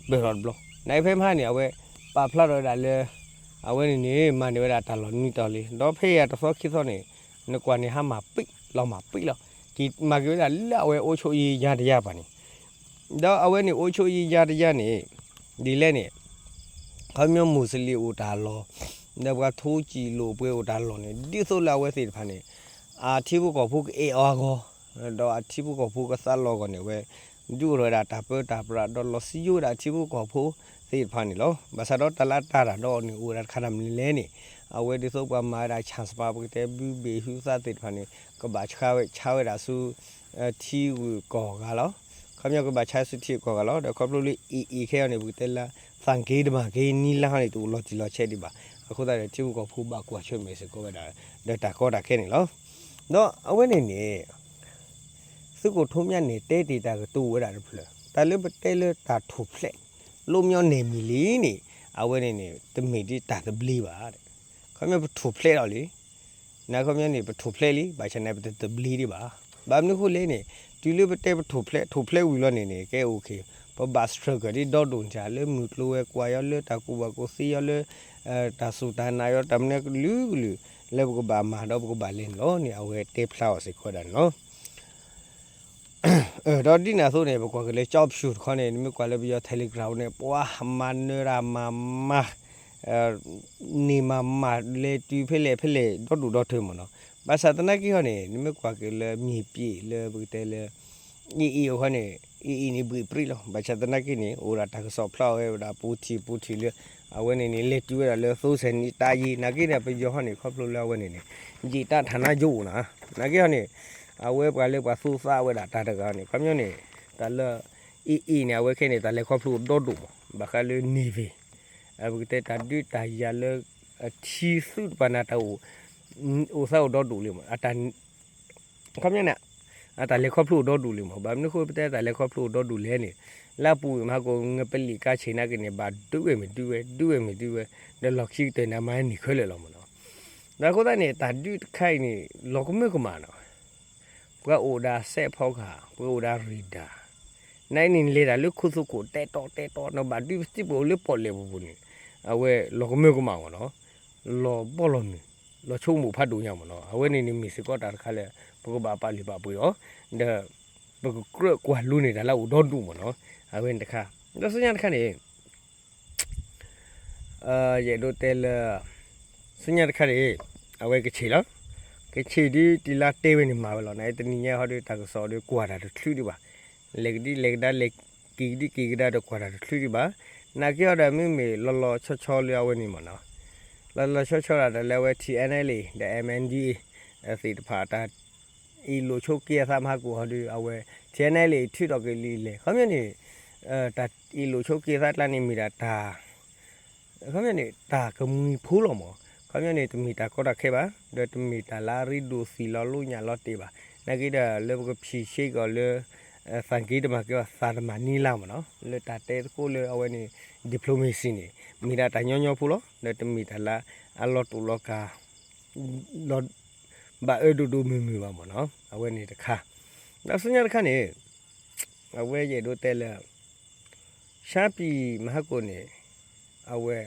ပၢၢ်ထီၣ်တဘျီ နဖဲမဟါန့ၣ် အဝဲပာ်ဖျါထီၣ်ဝဲဒၣ်လၢ အဝဲန့ၣ်န့ၣ် မၤန့ၢ်ဝဲဒၣ်တၢ်လီၢ်နွံတီၤလံ ဒီးဖဲအံၤတသီခံသီန့ၣ် နကွၢ်န့ၣ် ဟါမၢ်ပံး လီၤမၢ်ပံးလီၤ. က့ၤမၤက့ၤဝဲဒၣ်လၢအဝဲအိၣ်ဆိၣ်အံၤယါတယါပှၤန့ၣ် ဒီးအဝဲန့ၣ်အိၣ်ဆိၣ်အံၤယါတယါန့ၣ် ဒ်လဲၣ်န့ၣ် ခီပညီမူးစလ့ၣ်အိၣ်တၢ်လီၢ် ဒီးပှၤထိၣ်စံၣ်လိာ်ပှ့ၤအိၣ်တၢ်လီၢ်န့ၣ် ဒ်သိးလၢအဝဲသ့ၣ်တဖၣ်န့ၣ် အထံဖိကီၢ်ဖိကအဲၣ်အီၤအဂီၢ် ဒီးအထံဖိကီၢ်ဖိကသးလီၤအဂီၢ်န့ၣ် အဝဲ ဒုးအိၣ်ထီၣ်ဝဲဒၣ်တၢ်ပၢတၢ်ပြး ဒီးလီၤစံယိၣ်ဝဲဒၣ်အထံဖိကီၢ်ဖိသ့ၣ်တဖၣ်န့ၣ်လီၤ. ဘၣ်ဆၣ်ဒီးတၢ်လၢအတၢ်တၢ်ဒီးအီၤန့ၣ် အိၣ်ဝဲဒၣ်တခါတၢ်မနုၤလဲၣ်န့ၣ် အဝဲဒ်သိးပှၤမၤဝဲဒၣ် ဆၣ်စပၤ ပကတဲဘုဘ့ၣ်ဟုသးသ့ၣ်တဖၣ်န့ၣ် ကဘၣ်ဆါဝဲ ဆါဝဲဒၣ်ဆူ ထံဂုၤကီၢ်ဂၤလီၤ. ခီပညီကဘၣ်ဆါဆူထံဂုၤကီၢ်ဂၤလီၤ. ဒီးခီဖျိလၢ AA ခဲအံၤန့ၣ် ပကတဲလၢ သးက့တမၤက့နံၤလါဟီန့ၣ် တအိၣ်လီၤတံၢ်လီၤဆဲးဒံးဘၣ်. အဃိသတးဒီး ထံဖိကီၢ်ဖိဘၣ်ကွၢ်ဆၢၣ်မဲာ်စ့ၢ်ကီးဝဲဒၣ် ဒီးတၢ်ကီတၢ်ခဲန့ၣ်လီၤ. ဒီးအဝဲန့ၣ်န့ၣ် သုးခိၣ်ထူမၠၣ်န့ၣ် တဲတ့ၢ်တၢ်ကတိၤဝဲဒၣ်တဖျၢၣ် တၢ်လၢပတဲလၢတၢ်ထိၣ်ဖျဲး လွတ်မြောက်နယ်မြေလံန့ၣ် အဝဲန့ၣ်န့ၣ် တမ့ၢ်ဒ်တၢ်သဘျ့ဘၣ်. ခီပညီပထိၣ်ဖျဲးဒီးလံ နခီပညီန့ၣ် ပထိၣ်ဖျဲးလံ ဘၣ်ဆၣ်န့ၣ် ပတသဘျ့ဒံးဘၣ်. ဘၣ်မနုၤအဃိလဲၣ်န့ၣ် တုၤလၢပတဲပထိၣ်ဖျဲး ထိၣ်ဖျဲးဝံၤလီၤန့ၣ်န့ၣ် ကဲ okay ပဘၣ် struggle ဒ်ဒီဒိၣ်န့ၣ် လၢမုၢ်ကျိၤဝဲၤကွာ်ယီၤ လၢတၢ်ကူၣ်ဘၣ်ကူၣ်သ့ယီၤ လၢ တၢ်စူၢ်တၢ်နာ်ယီၤ တၢ်မနုၤကလုာ်ကလုာ် လၢပကဘၣ်မၤဒီးပကဘၣ်လဲၤန့ၣ်လီၤန့ၣ် အဝဲတဲဖျါအီၤစ့ၢ်ကီးဝဲဒၣ်န့ၣ်လီၤ. ဒီးဒ်န့ၣ်အသိးန့ၣ် ပကွၢ်က့ၤလၢ ကၠီဖၠူၣ်တခီန့ၣ် နမ့ၢ်ကွၢ်လၢပယီၤ Telegram န့ၣ် ပှၤမၤနၢၤတၢ်မၤမၤ န့ၢ်မၤမၤ လဲၤတုၤဖဲလဲၣ်ဖဲလဲၣ် ဒီဒူၣ်ဒီထၢမ့ၢ်နီၤ. ဘၣ်ဆၣ်သနာ်က့ဟီန့ၣ် နမ့ၢ်ကွၢ်က့ၤလၢမ့ၢ်ပျ့ၤလၢပကတဲလၢ AA အဃိန့ၣ် AA န့ၣ် ဘှ့ၣ်ပြံလီၤ. ဘၣ်ဆၣ်သနာ်က့န့ၣ် အိၣ်ဒၣ်တၢ်ကစီၣ်ဖျါဝဲဒၣ် ပူထံၣ်ပူထံၣ်လၢ အဝဲန့ၣ်န့ၣ် လဲၤတုၤဝဲဒၣ်လၢသိစဲးနံၣ်တၢ်ယံၤ နာ်က့န့ၣ် ပယီၤဟီန့ၣ် ခီဖျိလၢအဝဲန့ၣ်န့ၣ် ယံာ်တၢ်ထးနါယိအိၣ်နီၤ နာ်က့ဟီန့ၣ် အဝဲပှၤလၢပှၤသူသးဝဲဒၣ်တၢ်တဂၤန့ၣ် ခီပညီန့ၣ် တၢ်လၢ AA န့ၣ် အဝဲခဲန့ၣ် တၢ်လဲၤခီဖျိအိၣ်ဒီဒူၣ်မး ဘၣ်ဃးလၢ Navy ပကတဲတၢ်ဒုးတၢ်ယၤလၢ အထံသုးတပၤန့ၣ် တၢ်အိၣ် အိၣ်သးအိၣ်ဒီဒူၣ်လံမး အခီပညီန့ၣ် အတၢ်လဲၤခီဖျိအိၣ်ဒီဒူၣ်လံမး ဘၣ်မနုၤအဃိပတဲတၢ်လဲၤခီဖျိအိၣ်ဒီဒူၣ်လဲၣ်န့ၣ် လၢအပူၤကွံာ်မးဟီကိး ငပလံာ်ကါဆံးနာ်က့န့ၣ် ဘၣ်ဒုးဝဲမ့ၢ်ဒုးဝဲ ဒုးဝဲမ့ၢ်ဒုးဝဲ ဒီးလီၢ်ခံကတၢၢ်န့ၣ် အမၤန့ၢ်ခဲလၢာ်လီၤမးနီၤ. ဒီးအဃိသတးန့ၣ် တၢ်ဒုးတခါအံၤန့ၣ် လီၤကမၢကမၣ်နီၤ ပှၤအိၣ်ဒၣ်စဲးဖီကဟၣ် ပှၤအိၣ်ဒၣ် radar နာ်အံၤန့ၣ် လဲၤတၢ်လၢခိသူၣ်ခိၣ်တဲတီတဲတီနီၤ ဘၣ်ဒုးပစံးပအိၣ်လၢပီၣ်လဲၣ်ပူၤပူၤန့ၣ် အဝဲလီၤကမၢကမၣ်မးနီၤ လီၤဘီလီၤမုၢ် လီၤဆိကမိၣ်ဖးဒိၣ်ညါမးနီၤ အဝဲန့ၣ်န့ၣ်မ့ၢ်စ့ၢ်ကီးတၢ်တခါလၢ ပကဘၣ်ပာ်လုၢ်ပာ်ပှ့ၤအီၤ ဒီး ပကကြၢးကွၢ်လိန့ၢ်တၢ်လၢအအိၣ်ဒီဒူၣ်မးနီၤ အဝဲန့ၣ်တခါ ဒီးဆူညါတခါန့ၣ် ယအဲၣ်ဒိးတဲလၢ ဆူညါတခါန့ၣ် အဝဲကဆံးလီၤ ကဆံးဒ်တံၤလါတဲဝဲန့ၣ်မၤဝဲလီၤ နာ်အံၤတနံၤညါဟီဒီးတၢ်ကစီၣ်ဒီးကွၢ်တၢ်တချုးဒံးဘၣ် လဲၤကဒံလဲၤကဒါ လဲၤက့ၤကဒံက့ၤကဒါဒီးကွၢ်တၢ်တချုးဒံးဘၣ် နာ်က့ဟီဒီးမ့မ့ၢ်လီၤလီၤဆီဆီလၢအဝဲန့ၣ်မးနီၤ လီၤလီၤဆီဆီဒၣ်တၢ်လၢအဝဲ TNLA ဒီး MNDAA သ့ၣ်တဖၣ်တၢ် အ့ၣ်လိာ်ဆိးက့အသးမးဟီကိးဟီဒီး အဝဲ TNLA ထုးထီၣ်က့ၤလံလဲၣ် ခီပညီန့ၣ် တၢ်အ့ၣ်လိာ်ဆိးက့အသးကျါန့ၣ်မ့ၢ်ဒၣ်တၢ် ခီပညီန့ၣ် တၢ်ကမှံၤဖိလီၤမး ခီပညီန့ၣ် တမ့ၢ်တၢ်ကီတၢ်ခဲဘၣ် ဒီးတမ့ၢ်တၢ်လၢအရ့ဒိၣ်သံၣ်လီၤလိညၣ်လီၤတ့ၢ်ဘၣ် နာ်က့ဒီးလၢပကဖံးဆ့ကီးလၢ သးက့တမၤက့ၤအီၤ သးတမၤနံၤလါမးနီၤ လၢတၢ်တဲသကိးလၢအဝဲန့ၣ် diplomacy န့ၣ် မ့ၢ်ဒၣ်တၢ်ညီညီဖိလီၤ ဒီးတမ့ၢ်တၢ်လၢအလီၤတူာ်လီၤကာ် လီၤ ဘၣ်အၢဒိၣ်ဒိၣ်မုၢ်မုၢ်ဘၣ်မးနီၤ အဝဲန့ၣ်တခါ ဒီးဆူညါတခါန့ၣ် အဝဲယအဲၣ်ဒိးတဲလၢ ရှမ်းပြည် မဟါကိၣ်န့ၣ် အဝဲ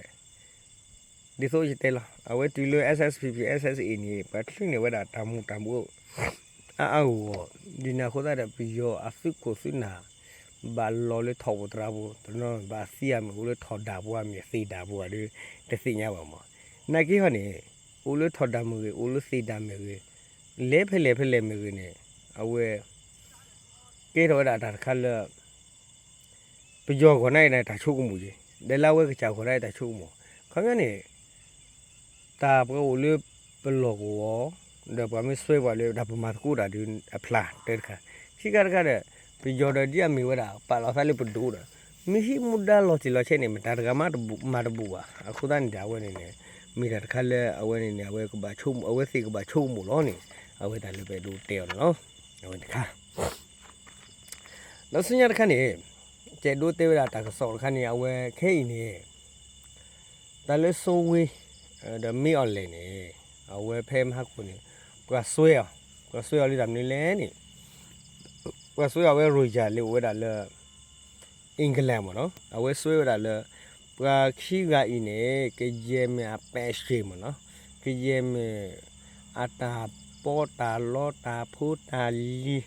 ဒ်သိးယတဲလီၤ အဝဲတုၤလၢ SSPP SSA န့ၣ် ပှၤချုးန့ၢ်ဝဲဒၣ်တၢ်မူၤတၢ်ဘှီး အါအါဂီၢ်ဂီၢ် ဒ်န့ၣ်အဃိသတးဒီး ပယီၤအသုးခိၣ်သုးနၢ် ဘၣ်လီၤလၢထီၣ်ပူၤသရၣ်ပူၤ တနီၤဘၣ်သံအမ့ၢ်အိၣ်လၢထီၣ်ဒၣ်ပူၤအမ့ၢ်သ့ၣ်ဒၣ်ပူၤဒီး တသ့ၣ်ညါဘၣ်မး နာ်က့ဟီန့ၣ် အိၣ်လၢထီၣ်ဒၣ်မ့ၢ်ဂ့ၤ အိၣ်လၢသ့ၣ်ဒၣ်မ့ၢ်ဂ့ၤ လဲၤဖဲလဲၣ်ဖဲလဲၣ်မ့ၢ်ဂ့ၤန့ၣ် အဝဲ ကဲထီၣ်ဝဲဒၣ်တၢ်တခါလၢ ပယီၤဂီၢ်နၢ်အံၤန့ၣ် တၢ်ဆိကမိၣ်က့ၤ ဒီးလၢအဝဲကစၢ်ဂီၢ်နၢ်အံၤတၢ်ဆိကမိၣ် ခီပညီန့ၣ် တၢ်ပှၤအိၣ်လၢပလီၢ်ကဝီၤ ဒီးပှၤမ့ၢ်စွဲပှၤလၢတၢ်ပမၤသကိးတၢ်ဒုးအဖျါတၢ်တခါ ခံခါတခါဒီး ပယီၤဒီးဒ်အမ့ၢ်ဝဲဒၣ် ပာ်လီၤသးလၢပဒိၣ်ဒီး မ့ၢ်ဟံးမူဒါလီၤတံၢ်လီၤဆဲးန့ၣ် မတၤတဂၤမးတဘူၣ်မၤတဘူၣ်ဘၣ် အဃိသတးန့ၣ်ဒီး အဝဲန့ၣ်န့ၣ် မ့ၢ်တၢ်တခါလၢအဝဲန့ၣ်န့ၣ် အဝဲကဘၣ်ဆိကမိၣ် အဝဲသ့ၣ်ကဘၣ်ဆိကမိၣ်လီၤန့ၣ် အဝဲတၢ်လၢပအဲၣ်ဒိးတဲအီၤန့ၣ်လီၤ အဝဲတခါ ဒီးဆူညါတခါန့ၣ် ကအဲၣ်ဒိးတဲဝဲဒၣ်တၢ်ကစီၣ်တခါန့ၣ် အဝဲခဲအံၤန့ၣ် တၢ်လၢစိဝ့ ဒီးမ့ၢ်အီၤလဲၣ်န့ၣ် အဝဲဖဲမဟါကိၣ်န့ၣ် ပှၤစွဲအီၤ ပှၤစွဲအီၤလၢတၢ်မနုၤလဲၣ်န့ၣ် ပှၤစွဲအီၤဝဲ Rohingya လၢအိၣ်ဝဲဒၣ်လၢ England မ့ၢ်နီၤ အဝဲစွဲဝဲဒၣ်လၢ ပှၤခံဂၤအံၤန့ၣ် ကယဲၢ်မ့ၢ်အပဲာ်ရှ့မ့ၢ်နီၤ ကယဲၢ်မ့ၢ် အတၢ်ပီးတၢ်လီတၢ်ဖိတၢ်လံၤ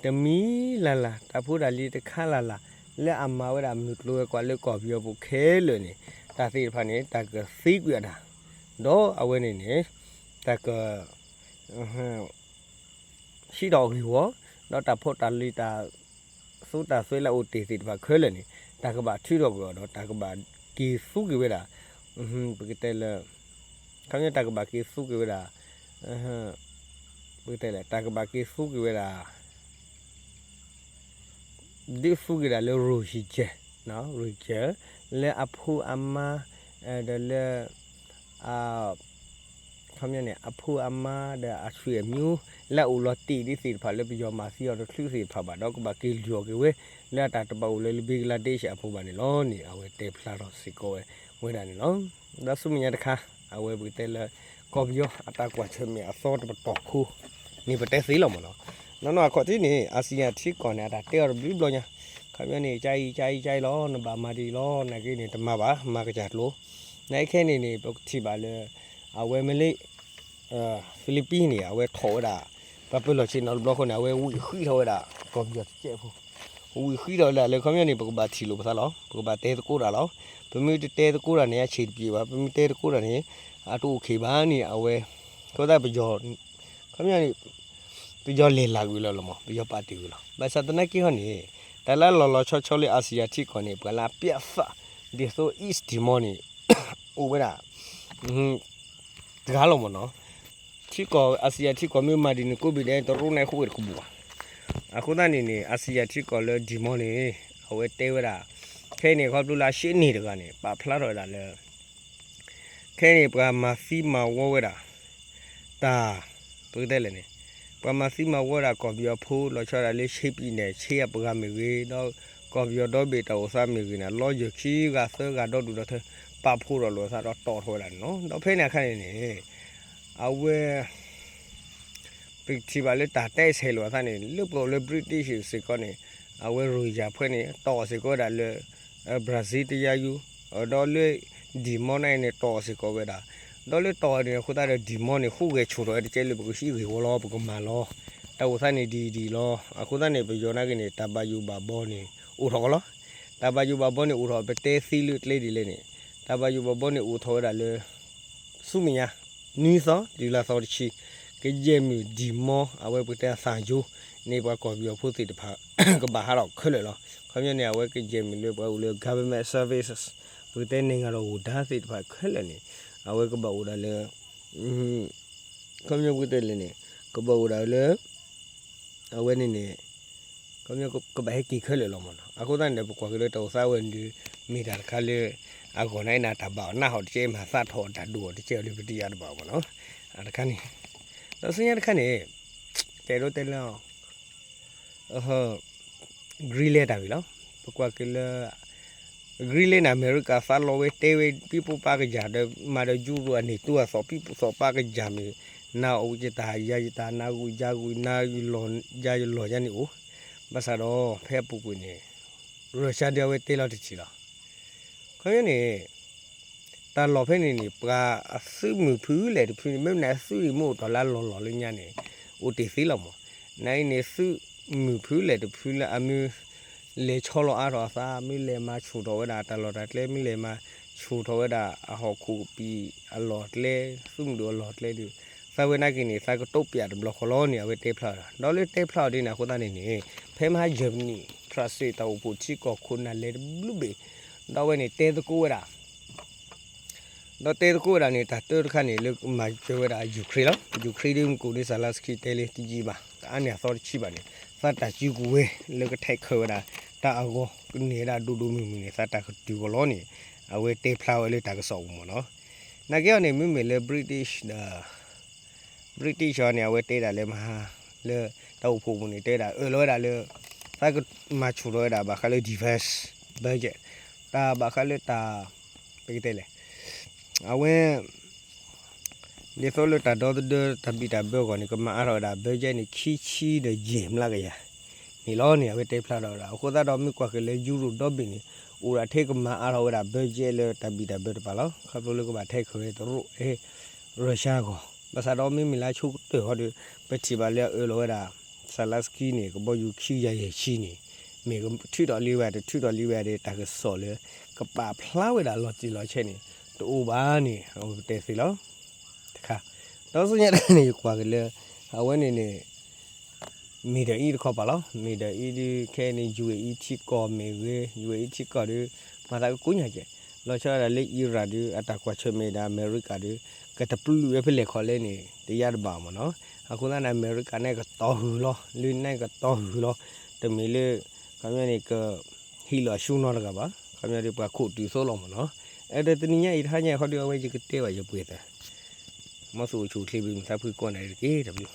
တမံၤလၢ်လၢ် တၢ်ဖိတၢ်လံၤတခါလၢ်လၢ် လၢအမၤဝဲဒၣ်မုၢ်ကျိၤဝဲၤကွာ်လၢကီၢ်ပယီၤပူၤခဲလၢာ်န့ၣ် တၢ်သ့ၣ်တဖၣ်န့ၣ် တၢ်ကသံကွံာ်အတၢ် ဒီးအဝဲန့ၣ်န့ၣ် တၢ်က ဟံးထီၣ်ဂ့ၢ်ဝီ ဒီးတၢ်ဖိတၢ်လံၤတၢ် သူတၢ်စွဲလၢအအိၣ်တ့ၢ်သ့ၣ်တဖၣ်ခဲလၢာ်န့ၣ် တၢ်ကဘၣ်ထုးထီၣ်ကွံာ်အီၤဒီး တၢ်ကဘၣ်က့ၤသူက့ၤဝဲဒၣ် ပကတဲလၢ ခီပညီတၢ်ကဘၣ်က့ၤသူက့ၤဝဲဒၣ် ပကတဲလၢ တၢ်ကဘၣ်က့ၤသူက့ၤဝဲဒၣ် ဒုးသူက့ၤဒၣ်လၢ Rohingya, Rohingya လၢအဖိအမါ ဒီးလၢ ခီပညီန့ၣ် အဖိအမါဒီးအဆွေအမျိုး လၢအအိၣ်လီၤတ့ၢ်ဒ်သ့ၣ်တဖၣ်လၢပယီၤမၤသံအီၤတချုးသ့ၣ်တဖၣ်ဘၣ် ဒီးကဘၣ်က့ၤလုၢ်အီၣ်က့ၤဝဲ လၢအတၢ်တဘၣ်အိၣ်လၢ လၢ Bangladesh အပူၤဘၣ်န့ၣ်လီၤန့ၣ် အဝဲတဲဖျါထီၣ်စ့ၢ်ကီးဝဲဒၣ်န့ၣ်လီၤ. ဒီးဆူမဲာ်ညါတခါ အဝဲပကတဲလၢ ကီၢ်ပယီၤအတၢ်ကွၢ်ဆၢၣ်မဲာ်အသီတပတီၢ်ခိ န့ၣ်ပတဲသ့လီၤမ့ၢ်နီၤ. နီၢ်နီၢ်အခီၣ်ထံးန့ၣ် အၤစံယၣ်ထံကီၢ်န့ၣ် အတၢ်တဲအီၤတဘျုးဘျီညါ ခီပညီန့ၣ် ကါအံၤ ကါအံၤ ကါအံၤလီၤ နဘၣ်မၤဒ်အံၤလီၤ နာ်က့န့ၣ် တမၤဘၣ် မၤကစၢ်ကျိၤ နာ်က့ခဲအံၤန့ၣ်န့ၣ် ပကထံၣ်ဘၣ်လၢ အဝဲမ့ၢ်လၢ Philippines န့ၣ် အဝဲထီၣ်ဝဲဒၣ် ပှၤပၢၤလီၢ်ဆ့ၣ်နီၤတဘျီဃီန့ၣ် အဝဲဝံၣ်ဃံးထီၣ်ဝဲဒၣ် ကီၢ်ပယီၤတစဲးဖိ ဝံၣ်ဃံးထီၣ်ဝဲဒၣ်လၢ ခီပညီန့ၣ် ပကဘၣ်ထံၣ်လိာ်ပသးလီၤ ပကဘၣ်တဲသကိးတၢ်လီၤ. ပမ့ၢ်တတဲသကိးတၢ်န့ၣ် အဆံးတပျံၤဘၣ် ပမ့ၢ်တဲသကိးတၢ်န့ၣ် အတအိၣ်ခ့ဘၣ်န့ၣ် အဝဲ အဃိသတးပယီၤ ခီပညီန့ၣ် ပယီၤလဲၤလၢ်ကွံာ်လၢလီၤမး ပယီၤပာ်တ့ၢ်ကွံာ်လီၤ. ဘၣ်ဆၣ်သနာ်က့ဟီန့ၣ် တၢ်လၢလီၤလီၤဆီဆီလၢအၤစံယၣ်ထံကီၢ်န့ၣ် ပှၤလၢအပျဲၢ်သး ဒ်သိး East Timor န့ၣ် အိၣ်ဝဲဒၣ် တဂၤလီၤမ့ၢ်နီၤ. ထံကီၢ် အၤစံယၣ်ထံကီၢ်မ့ၢ်မၤဒ်န့ၣ် ကိးဘ့ၣ်ဒဲး တရူးန့ၣ်ဃိဝဲတကဘူၣ်ဘၣ်. အဃိသတးန့ၣ်န့ၣ် အၤစံယၣ်ထံကီၢ်လၢ Timor န့ၣ် အဝဲတဲဝဲဒၣ် ခဲအံၤန့ၣ် ခီဖျိလၢအရှ့န့ၢ်တဂၤန့ၣ် ပာ်ဖျါထီၣ်ဝဲဒၣ်လၢ ခဲအံၤန့ၣ် ပှၤမၤသံမၤဝီဝဲဒၣ် တၢ် ပကတဲလဲၣ်န့ၣ် ပှၤမၤသံမၤဝီဝဲဒၣ်ကီၢ်ပယီၤဖိ လီၤဆီဒၣ်လၢ ရှ့ပံၤနဲၣ် ရှ့အပှၤမ့ၢ်ဂ့ၤ ဒီးကီၢ်ပယီၤဒီဘ့ၣ်တၢ်အိၣ်သးမ့ၢ်ဂ့ၤန့ၣ် လီယၢၢ်ခံဂၤသၢဂၤဒီဒူၣ်ဒီထၢ ပာ်ဖှိၣ်ထီၣ်လိာ်အသးဒီးတီၣ်ထီၣ်ဝဲဒၣ်န့ၣ်လီၤ. ဒီးဖဲန့ၣ်အခါန့ၣ်န့ၣ် အဝဲ ပထံၣ်ဘၣ်လၢတၢ်တဲဆဲးလိာ်အသးန့ၣ် လၢပှၤအိၣ်လၢ British စ့ၢ်ကီးန့ၣ် အဝဲရိၣ်ယၢ်ဖဲန့ၣ် တီၣ်စ့ၢ်ကီးဝဲဒၣ်လၢ Brazil တယါယူၤ ဒီးလၢ Timor န့ၣ်န့ၣ် တီၣ်စ့ၢ်ကီးဝဲဒၣ် ဒီးလၢတီၣ်န့ၣ်အဃိသတးဒီး Timor န့ၣ် ဃုဂဲၤဆူၣ်ထီၣ်ဝဲတကဲလၢပကဟံးဂ့ၢ်ဝီလီၤ ပကမၤလီၤ တၢ်အိၣ်သးန့ၣ်ဒ်ဒ်လီၤ. အဃိသတးန့ၣ် ပယီၤနာ်က့န့ၣ် တၢ်ဘၣ်ယိၣ်ဘၣ်ဘီန့ၣ် အိၣ်ထီၣ်ကလီၤ. တၢ်ဘၣ်ယိၣ်ဘၣ်ဘီန့ၣ်အိၣ်ထီၣ် ပတဲသ့လၢကျဲဒ်လဲၣ်န့ၣ် တၢ်ဘၣ်ယိၣ်ဘၣ်ဘီန့ၣ်အိၣ်ထီၣ်ဝဲဒၣ်လၢ ဆူမဲာ်ညါ နွံသီ တုၤလၢသီတဆံ ကယဲၢ်မုၢ် Timor အဝဲပကတဲအသးယိၤန့ၣ် ပှၤကီၢ်ပယီၤဖိသ့ၣ်တဖၣ် ကဘၣ်ဟးထီၣ်ခဲလၢာ်လီၤ. ခီပညီန့ၣ် အဝဲကယဲၢ်မုၢ်လၢပှၤအိၣ်လၢ government services ပကတဲနံၣ်ဂၤဒီးဂိၢ်ဒါသ့ၣ်တဖၣ်ခဲလၢာ်န့ၣ် အဝဲကဘၣ်အိၣ်ဒၣ်လၢ ခီပညီပကတဲလဲၣ်န့ၣ် ကဘၣ်အိၣ်ဒၣ်လၢ အဝဲန့ၣ်န့ၣ် ခီပညီကဘၣ်ဟဲက့ၤခဲလၢာ်လီၤမ့ၢ်နီၤ. အဃိသတးန့ၣ်ဒီး ပကွၢ်က့ၤလၢတၢ်အိၣ်သးဝဲန့ၣ်ဒီး မ့ၢ်တၢ်တခါလၢ အဂီၢ်န့ၣ် နတၢ်ဘၣ်အီၤနၢ်ဟီၣ်တကဲမၤသးထီၣ်တၢ်ဒိၣ်အီၤတကဲအီၤလၢပတယါတဘၣ်မ့ၢ်နီၤ. အတခါန့ၣ် ဒီးဆူညါတခါန့ၣ် တဲဒိတဲလၢ Greenland တၢ်ဂ့ၢ်လီၤ. ပကွၢ်က့ၤလၢ Greenland န့ၣ် အမဲရကၤသးလီဝဲတဲဝဲ ပံၣ်ပိၢ်ပာ်ကယၤဒီး မၤဒီးယူရိအန့ၣ် တိအသီၣ်ပံၣ်ပိၢ်သီၣ်ပာ်ကယၤမ့ၢ် နၤအိၣ်ယတၢ်ယၤယတၢ် နၤဂုာ်ယၤဂုာ် နၤယလီၢ်ယၤန့ၣ်အိၣ် ဘၣ်ဆၣ်ဒီး ဖဲအပူၤကွံာ်န့ၣ် ရၢၡါဒုးအဝဲတဲလီၤတထံၣ်လီၤ. ခီပညီန့ၣ် တၢ်လီၢ်ဖဲန့ၣ်န့ၣ် ပှၤအသုးမုၢ်ဖုလဲၣ်တဖုန့ၣ် မ့ၢ်မနုၤသုးရံၣ်မ့ၢ်အိၣ်တ့ၢ်လၢလီၢ်လီၢ်လၢညါန့ၣ် အိၣ်တ့ၢ်သ့လီၤမး. နာ်အံၤန့ၣ် သုးမုၢ်ဖုလဲၣ်တဖုလၢအမ့ၢ် လဲၤဆီလီၤအါထီၣ်အသး မ့ၢ်လဲၤမၤဆူၣ်ထီၣ်ဝဲဒၣ်တၢ်လီၢ်တၢ်ကျဲ မ့ၢ်လဲၤမၤဆူၣ်ထီၣ်ဝဲဒၣ်အဟီၣ်ခိၣ်ကပံာ်အလီၢ်ကျဲ သုးမုၢ်ဒိၣ်အလီၢ်ကျဲဒီး သးဝဲနာ်က့န့ၣ် သးကတိပျးတဘျီဃီလီၤန့ၣ် အဝဲတဲဖျါဝဲဒၣ် ဒီးလၢတဲဖျါအီၤဒ်န့ၣ်အဃိသတးန့ၣ်န့ၣ် ဖဲမဟါ Germany ဖြၣ်စ့ၣ်တၢ်အိၣ်ဖှိၣ်ထံကီၢ်ခိၣ်နၢ်လဲၤတဘျုးဘ့ၣ် ဒီးအဝဲန့ၣ်တဲသကိးဝဲဒၣ် ဒီးတဲသကိးဝဲဒၣ်န့ၣ် တၢ်တၢတခါန့ၣ် လၢမၤစၢၤဝဲဒၣ် Ukraine လီၤ. Ukraine ဒ်မုၢ်ကိၣ်ဒ် Zelenskyy တဲလၢတယံာ်ဘၣ် တအါန့ၢ်အသီတဆံဘၣ်န့ၣ် သးတၢ်စုကဝဲၤလၢကထဲးခၢးဝဲဒၣ် တၢ်အဂီၢ်ကန့ၢ်ဝဲဒၣ်ဒိၣ်ဒိၣ်မုၢ်မုၢ်န့ၣ် သးတၢ်ကတုၤကလီန့ၣ် အဝဲတဲဖျါဝဲလၢတၢ်ကစီၣ်ပူၤမ့ၢ်နီၤ. နာ်က့အီၤန့ၣ် မ့မ့ၢ်လၢ British ဒီး British အီၤန့ၣ် အဝဲတဲဒၣ်လၢမဟါ လၢတၢ်အိၣ်ဖှိၣ်ပူၤန့ၣ် တဲဝဲဒၣ်အၢၣ်လီၤဝဲဒၣ်လၢ သးကမၤဆူၣ်ထီၣ်ဝဲဒၣ်ဘၣ်ဃးလၢ defense budget တၢ်ဘၣ်ဃးလၢတၢ် ပကတဲလဲၣ် အဝဲ ဒ်သိးလၢတၢ်ဒီသဒၢတၢ်ဘံၣ်တၢ်ဘၢအဂီၢ်န့ၣ် ကမၤအါထီၣ်ဝဲဒၣ် budget န့ၣ် ခံဆံဒီးယဲၢ်မျးကယၤန့ၣ်လီၤန့ၣ် အဝဲတဲဖျါထီၣ်ဝဲဒၣ်. အဃိသတးဒီးမ့ၢ်ကွၢ်က့ၤလၢ Europe ဒီဘ့ၣ်န့ၣ် အိၣ်ဒၣ်ထဲကမၤအါထီၣ်ဝဲဒၣ် budget လၢတၢ်ဘံၣ်တၢ်ဘၢတပၤလီၤ. ခီဖျိလၢကဘၣ်ထဲးခၢးဝဲတရူး Russia အဂီၢ် ဘၣ်ဆၣ်ဒီးမ့မ့ၢ်လၢအဆိကတၢၢ်ဃီဒီး ပထံၣ်ဘၣ်လၢအအၢၣ်လီၤဝဲဒၣ် Zelenskyy န့ၣ် ကဘီယူၤခံကယၤယဲၢ်ဆံန့ၣ် မ့ၢ်ကထုးထီၣ်လံဝဲ တထုးထီၣ်လံဝဲဒီး တၢ်ကစီၣ်လၢ ကပာ်ဖျါဝဲဒၣ်လီၤတံၢ်လီၤဆဲးန့ၣ် တအိၣ်ဘၣ်န့ၣ် အဝဲကတဲသ့လီၤ. တခါ ဒီးဆူညါတခါန့ၣ် ယကွၢ်က့ၤလၢ အဝဲန့ၣ်န့ၣ် Middle East တခီပၤလီၤ. Middle East ဒုး ခဲအံၤန့ၣ် UAE ထံကီၢ်မ့ၢ်ဂ့ၤ UAE ထံကီၢ်ဒီး မၤသးကကိးညါကဲး လီၤဆီဒၣ်တၢ်လၢ Iran ဒီး အတၢ်ကွၢ်ဆၢၣ်မဲာ်ဒီး အမဲရကၤဒီး ကတပျုာ်ဝဲဖဲလဲၣ်ခီလဲၣ်န့ၣ် တယါတဘၣ်မ့ၢ်နီၤ. အဃိသတးန့ၣ် အမဲရကၤန့ၣ်ကတီၤဟုၣ်လီၤ လၢန့ၣ်ကတီၤဟုၣ်လီၤ. တမ့ၢ်လၢ ခီပညီန့ၣ် ကဟံးလီၤဆူနီတဂၤဘၣ်, ခီပညီဒီးပှၤခိးတုၤသိးလီၤမ့ၢ်နီၤ. အဲၣ်ဒိးတနံၤညါအံၤတဟါညါအံၤ ဟီဒုးအဝဲယကတဲဘၣ်ယပှဲၤသး, မ်သုအိၣ်ဆူၣ်အိၣ်ချ့ဘၣ်မုာ်သးဖှံကိးဂၤဒဲးတက့ၢ်.